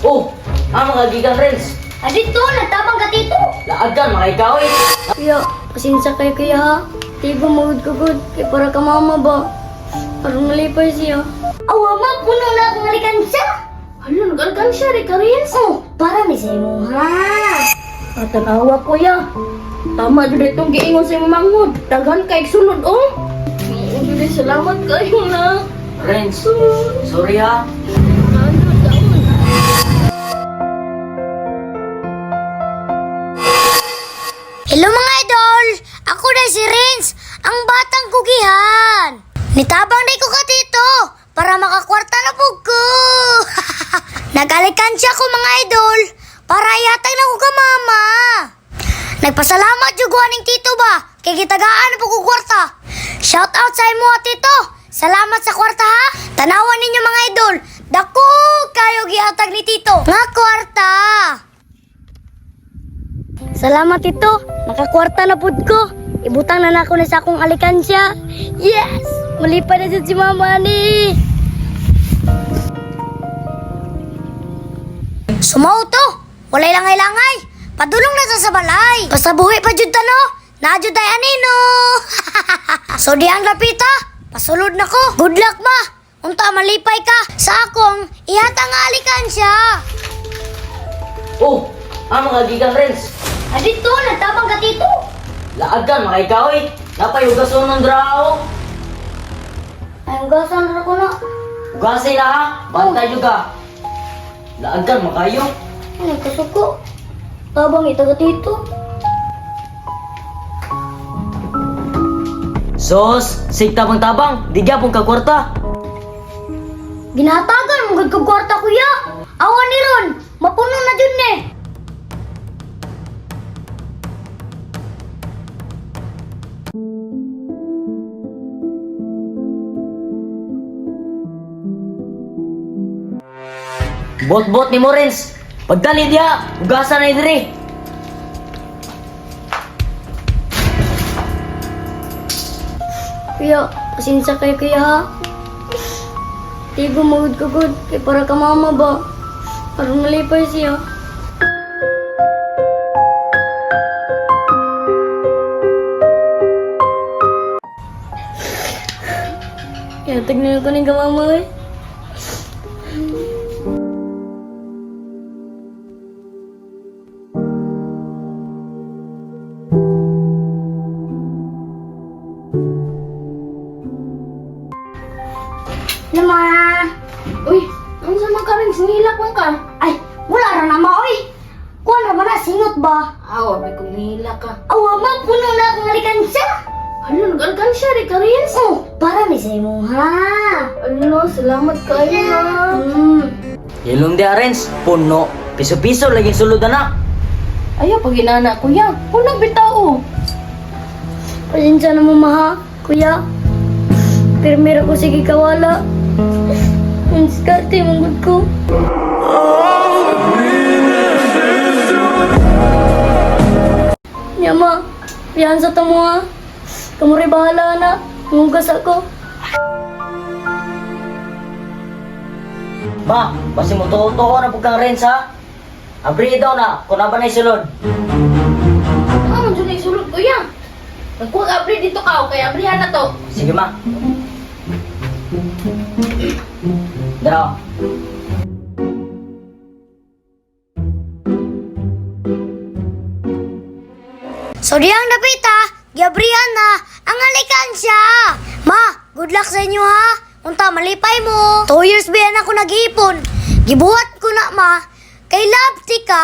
Oh, ang mga gigan Renz. Ah, dito, nagtabang ka tito. Laagan mga ikaw eh. Kuya, pasensya kayo kuya ha. Di ba magod ko gud? Kay para ka mama ba? Parang malipay siya. Awa ma, puno na akong alikansya. Hala, nag-alkansya rin ka, Renz. Oh, para ni sa imo ha. Atanawa, kuya. Tama jud itong giingon sa imong manghod. Daghan kay sulod, oh. Oo, jud eh, salamat kayo na. Renz, sorry ha. Hello mga idol! Ako na si Renz, ang batang kugihan. Nitabang na ko ka dito para makakwarta na po ko. Nag-alikansya ko mga idol para ihatag na ko ka mama. Nagpasalamat jud ko aning tito ba kay gitagaan na po ko kwarta. Shout out sa imo ah, tito. Salamat sa kwarta ha. Tanawan ninyo mga idol. Dako kayo gihatag ni tito nga kwarta. Salamat tito. Nakakwarta na pud ko. Ibutang na nako na sa akong alikansya. Yes! Malipay na jud si mama ni. Sumaw to. Walay langay-langay. Padulong na sa balay. Pasabuhi pa jud ta no. Na jud ay anino. So diyang lapita. Pasulod na ko. Good luck ma. Unta malipay ka sa akong ihatang nga alikansya. Oh, ang mga gigan Renz. Ah, dito, nagtabang ka tito. Laagan mga ikaw eh. Napayugason ng drao. Ay, ugasan ra ko na. Ugasay na ha. Bantay juga. Laagan makayo. Ay, nagkasuko. Tabang ito ka tito. Sos, sig tabang-tabang, di gyapon ka kwarta. Ginatagan mo gud kog kwarta kuya. Awa ni ron, mapuno na jud ni. Bot-bot ni mo Renz. Pagdali diha, ugasan na diri. Kuya, pasensya kayo kuya ha. Di ba magud ko gud kay para ka mama ba? Parang malipay siya. Kaya tignan ko ni mama eh. Lama! Uy, ang sama ka, Renz? Nihilak man ka. Ay, wala ra na ma oy. Kuan ra ba na singot ba? Aw, abi kong nihilak ka. Awa ma, puno na akong alikansya. Hala, nag-alkansya rin ka, Renz. Oh, para ni sa imo ha. Hala, salamat kayo na. Ilong diha Renz, puno. Piso-piso lagi sulod na. Ayaw, pag inana, kuya. Puno bitaw, oh. Pasensya na mo maha, kuya. Pero meron ko sige kawala. Ang diskarte mong gud ko. Nya ma, piyan sa tamo ha. Kamuri bahala na. Mungas ako. Ma, basi mo tuo-tuo na pud kang Renz ha. Abri daw na, kung na ba na sulod. Ah, man dyan na isulod, kuya. Nagkuha abri dito ka, okay? Abrihan na to. Sige ma. Dara. So diyang napita, giabrihan na ang alikansya. Ma, good luck sa inyo ha. Unta malipay mo. 2 years ba yan ako nag-iipon. Gibuhat ko na ma, kay love ti ka.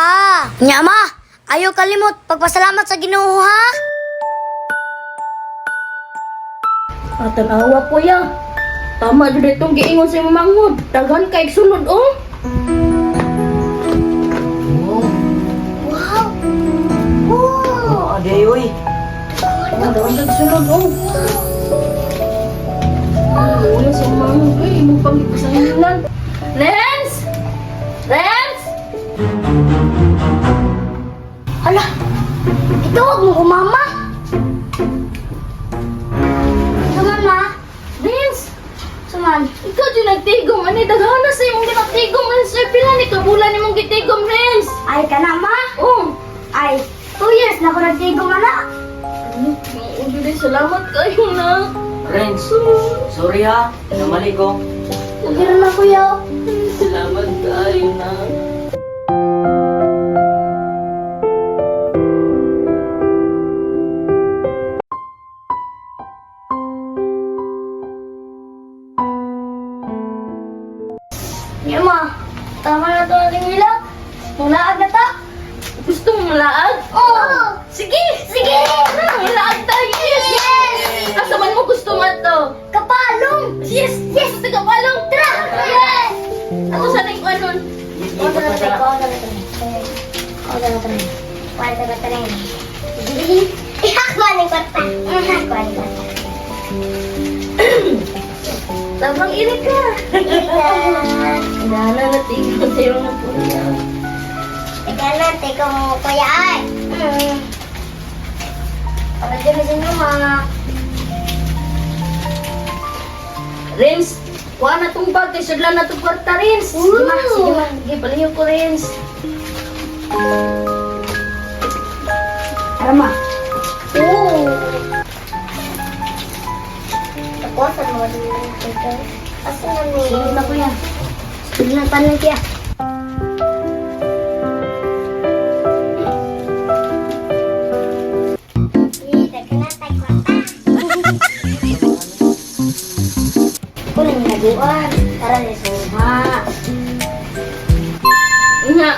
Nya ma, ayaw kalimot pagpasalamat sa Ginoo ha. Atanawa, kuya. Tama jud itong giingon sa imong manghod. Daghan kay sulod, oh. Oh, Wow. Wow. oh, ade oy. Daghan kay sulod, oh. Ano sa imong manghod, uy, imong pangipasangilan. Renz! Renz! Hala, itawag mo ko mama. Suman ma. Renz! Suman. Ikaw dyan nagtigong. Ano, daghan na sa imong ginagtigong. Ano, sir, pila ni kabuok. bulan nimong gitigom, Renz? Ay, kana ma. Oh. Ay, 2 years na ko nagtigom ana. Oo, Julie, salamat kayo na. Renz, sorry ha. Namali ko. Okay na kuya. Salamat kayo na. Niya ma, tama na to ating ilak. Mulaag na ta. Gusto mo malaag? Oo. Sige! Sige! Tara, malaag tayo! Yes! Yes! Asa man mo gusto man to? Kapalong! Yes! Yes! Taga-palong! Tara! Yes! Ako sa nang anon. Ako na tayo, ako na tayo. Ako na tayo. Kwarta na tayo. Ihakwa ng kwarta. Ihakwa ng kwarta. Tamang ilig ka. Ika. Inana na tingin sa iyo ng kuya. Ika na, teka mo kuya ay. Para dyan sa inyo, ma. Renz, kuha na tong bag kay sudlan na tong kwarta, Renz. Sige ma, sige ma. Sige, palayo ko, Renz. Tara, ma. Oo. Tapusan mo rin yung ito. Asa na ni? Sunod na kuya. Sunod na tanan kaya. Kunin na buwan. Tara ni Suma. Nga,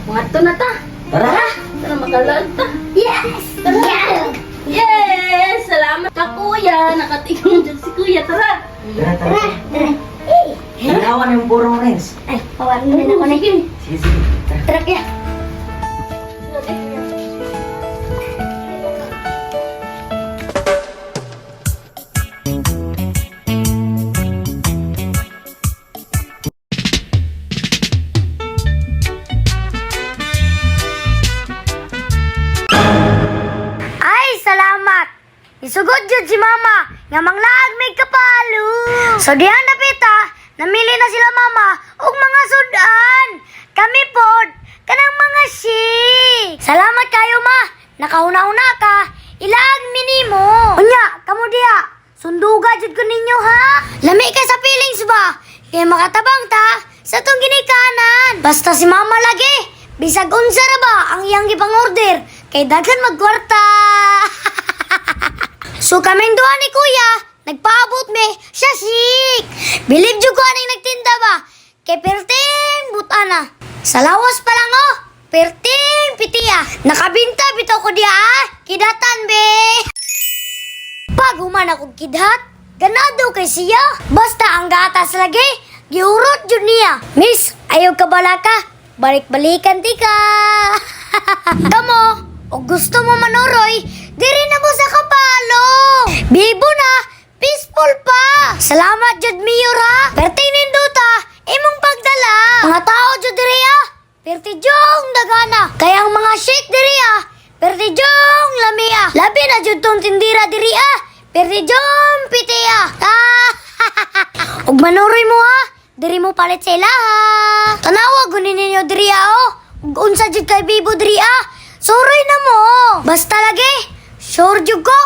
mga to na ta. Tara! Tara, makalaag ta. Yes! Tara! Yes! Salamat ka, kuya. Nakatingin dyan si kuya. Tara. Tara, tara. Tara! Tanawan yung purong, Renz. Ay, pawan na ako na. Sige. Sige, sige. Tara. Tara kaya. Ay, salamat! Isugod jud si Mama nga manglaag may kapalo. So dihan dapita, namili na sila Mama og mga sudan. Kami pod kanang mga shake. Salamat kayo ma. Nakauna-una ka, ilaag minimo. Unya, kamo diha. Sunduga jud ko ninyo ha. Lami kay sa feelings ba? Kay makatabang ta sa tong ginikanan. Basta si Mama lagi. Bisag unsa ra ba ang iyang gipang-order kay daghan magkwarta. So kaming duha ni kuya, nagpaabot me siya sik. Bilib jud ko aning nagtinda ba? Kay perting butana. Sa lawas pa lang oh, perting pitiya. Nakabinta bitaw ko diya ah, kidatan be. Pag human akong kidhat, ganado kay siya. Basta ang gatas lagi, giurot jud niya. Miss, ayaw ka balaka, balik-balikan di ka. Kamo, o gusto mo manuroy, diri na mo sa kapalo. Bibo na, peaceful pa. Salamat jud Mayor ha. Perting ninduta, imong pagdala. Mga tao jud diri ah. Perti jong dagana. Kaya ang mga shake diri ah. Perti jong lamia. Labi na jud tong tindira diri ah. Perti jong pitiya. Ah. Ug manuroy mo ha. Diri mo palit sa ilaha. Tanawa gunin ninyo diri ah oh. Ug unsa jud kay bibo diri ah. Suroy na mo. Basta lagi. Sure jud ko.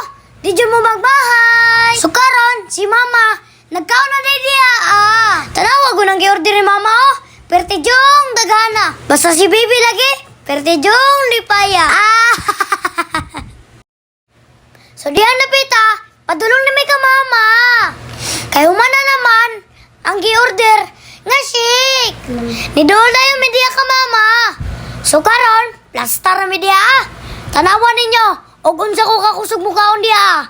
Di jud mo magbahay. So karon si mama nagkaon na di diya ah. Tanawa gunang gi-order ni mama oh. Perti jong dagana. Basta si baby lagi. Perti jong lipaya. Ah. So diyan na pita, padulong na may ka mama. Kay humana naman ang gi-order nga shake. Ni dool na yung media ka mama. So karon, plastar na media ah. Tanawa ninyo, og unsa ko kakusog mukaon diya ah.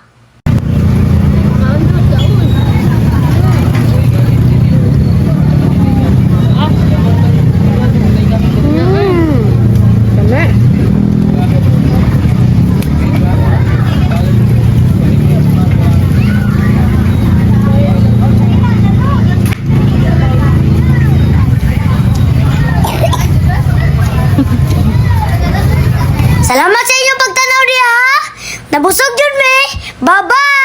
Salamat sa inyong pagtanaw diha. Ha? Nabusog jud me. Bye-bye.